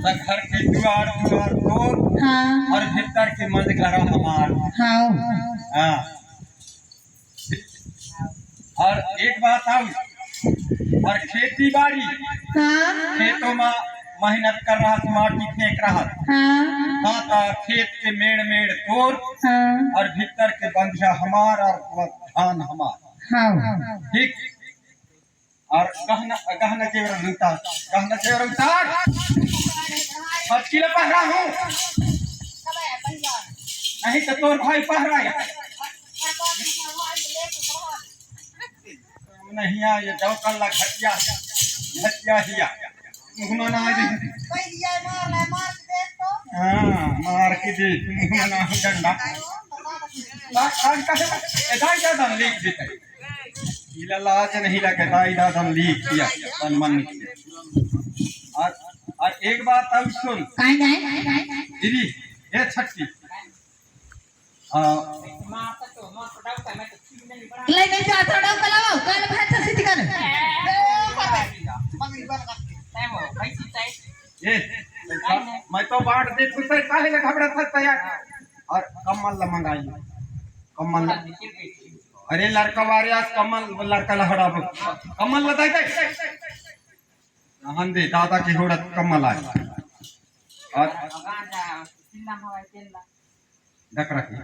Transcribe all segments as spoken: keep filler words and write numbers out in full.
त घर के दुआर, दुआर तोर, हाँ। अउ भीतर के मंद घर हमार। हाँ। हाँ। अउ एक बात अउ, अउ खेती बारी, हाँ। खेतों में मेहनत कर रहा, माटी फेंक रहा। हाँ। हाँ, त खेत के मेड़, मेड़ तोर, हाँ। अउ भीतर के बंधिया हमार, अउ धान हमार। हाँ। ठीक। अउ गहना, गहना जेवर उतार, गहना जेवर उतार। बचकी ल पहरा हूँ, नहीं त तोर भाई पहरा है। नहीं आ, ये दौकल ला घटिया, घटिया हिया। मुँह में ना आ जाए। हाँ, मार के दे, मुँह में ना हो डंडा। बा-, आज का है? ए, दाई दादा लिख देते। इला लाज नहीं लगे, दाई दादा लिख दिया, तन मन किया। अउ, अउ एक बात अउ सुन। काय, काय? दीदी, ए छट्टी। हाँ। ले नहीं जा, थोड़ा पलाओ, कल भैंस सीधी कर। ए, मैं तो बाट देख कुछ काहे ले घबरा था तैयार। अउ कम्मल ला मंगाई, कम्मल ला। अरे लड़का वारे आज कम्मल, लड़का ला हड़ाबो। कम्मल ला दे दे। नहन दे, दादा के होड़त कम्मल आए। अउ डकरा के।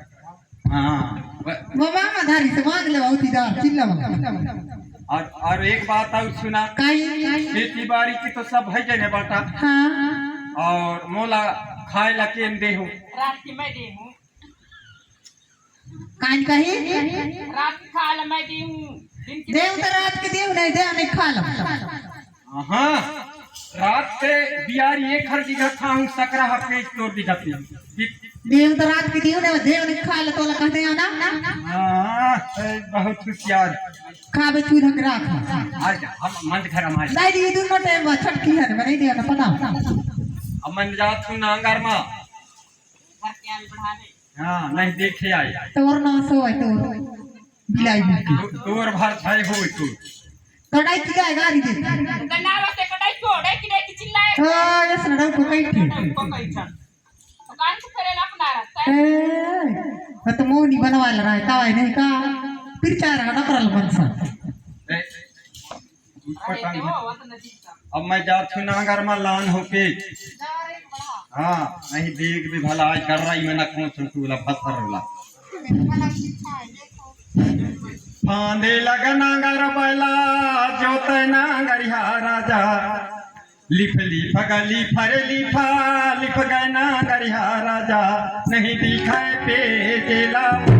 हाँ, व- वो मामा धारी से मांग ले, बहुत ही दार, चिल्ला मांग। अउ, अउ एक बात अउ सुना। काई? खेती बारी के तो सब है जने बाटा। हाँ। अउ मोला खाए ला केन दे हो? रात के मैं दे हूँ। कान कही? रात के खाए ला मैं दे हूँ। दिन के देव तो रात के देव नहीं दे, नहीं खा लो। हाँ, रात के बियारी एक हर बीघा खाहूँ, सकरा हा पेट तोड़ दी जाती। देव तो रात के देव ने, देव ने खा ले तोला कहते हैं ना? हाँ, ए, बहुत होशियार। खाबे चूल्हा के राख। आज हम मंद घर हमारे। नहीं, ये दोनों टाइम बा, छटकी है, मैं नहीं दिया ना, पता। अब मैं जात हूँ नांगर मा। हाँ, नहीं देखे आए। तोर ना सो है, तोर। बिलाई बिल्ली। तो-, तोर भर छाई होई तू। कटाई की गाय गारी दे। गन्नावा से कटाई को, डाई की, डाई की चिल्लाए। हाँ, ये सनड़ा को कहीं की। को कहीं छन। तो कान को फेरे ना अपना रहता है। ए, मैं तो मोहनी बनवा ले रहा है, का है नहीं का? फिर चाह रहा डकरल बन सा। ए, अरे, तो वो तो नजीक अब मैं जात हूँ नांगर मा लान होके। हाँ, नहीं देख भी भला आज कर रही मैं ना कौन सुन तू ला फसर वाला। फांदे लग नांगर बैला, जोते नांगरिया राजा। लिफ लिफ ग लिफ रे लिफा, लिफ ग नांगरिया राजा। नहीं दिखाए पे जेला।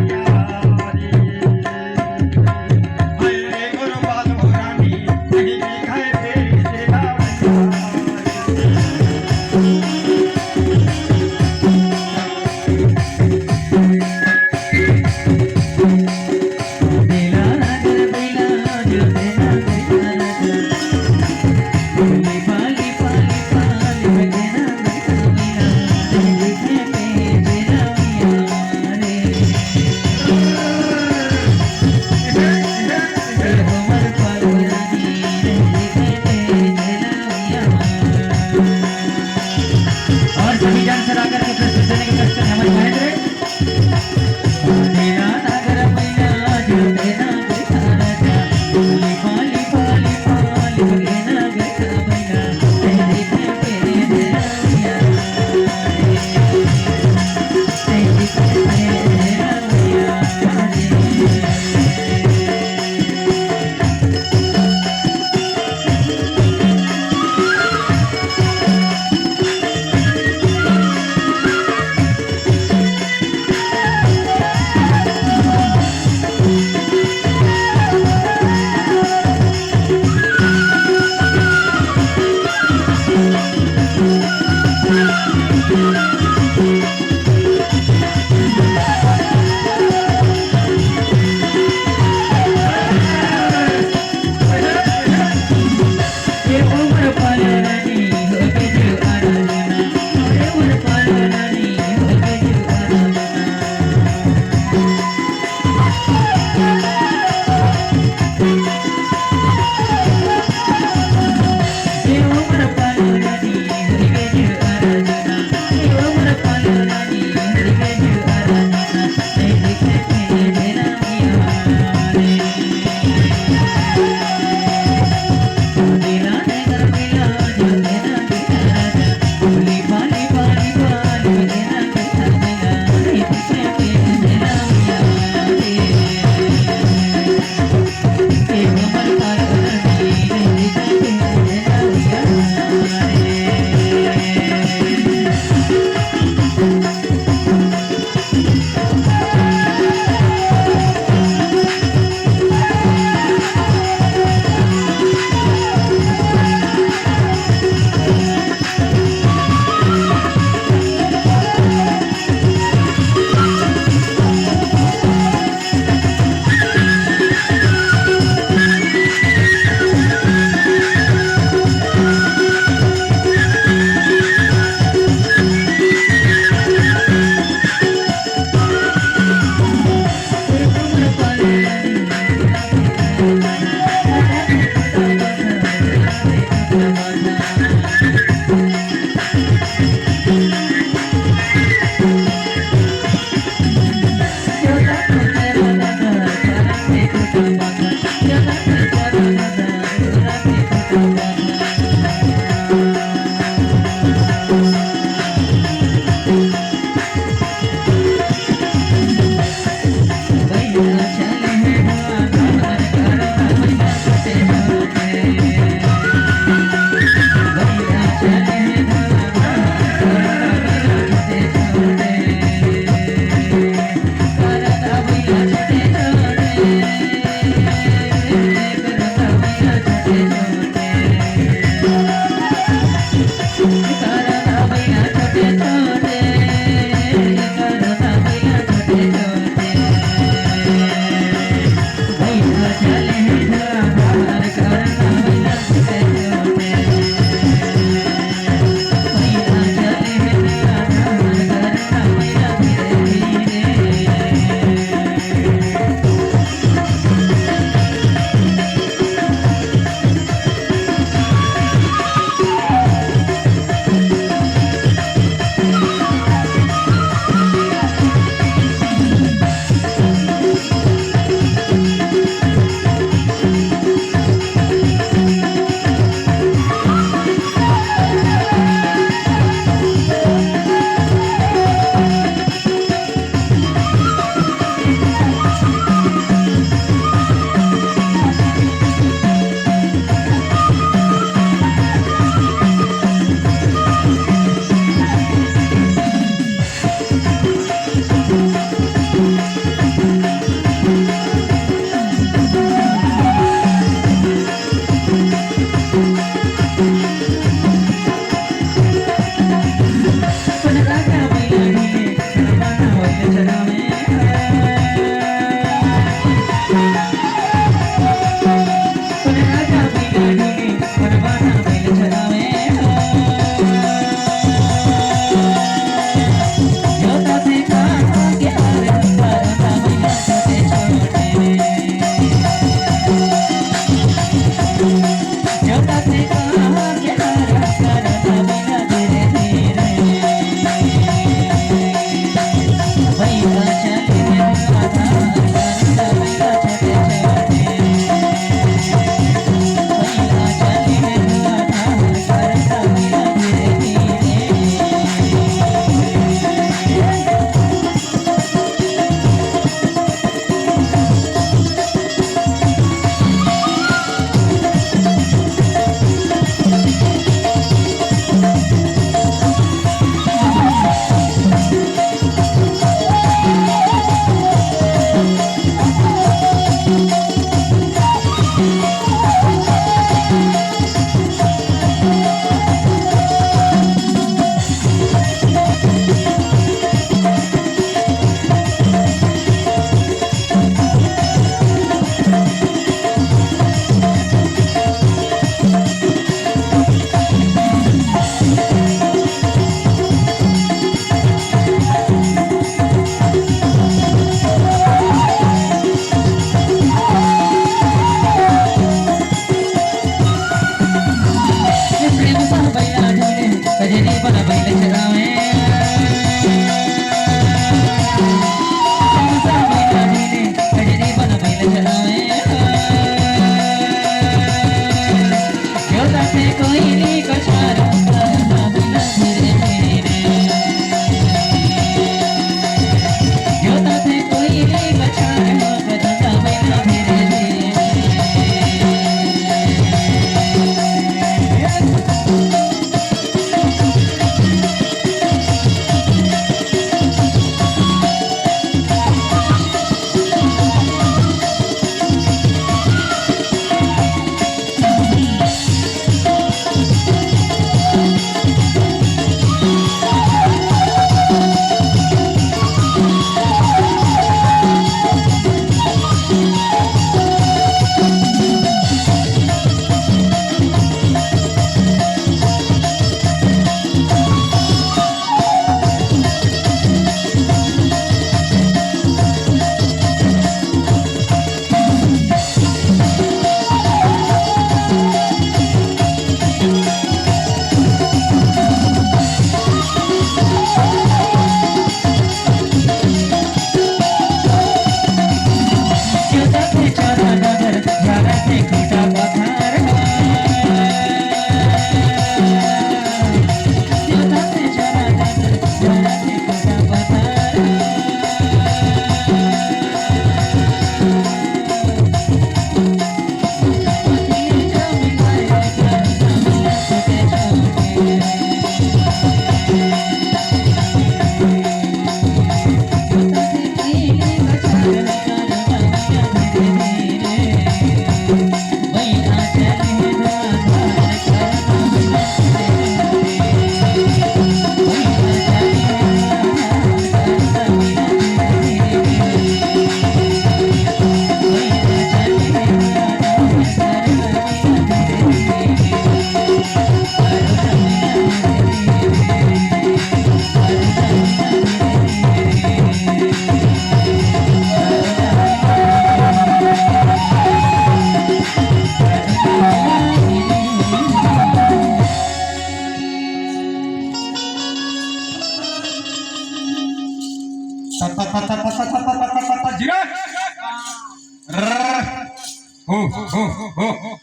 हो, हो, हो।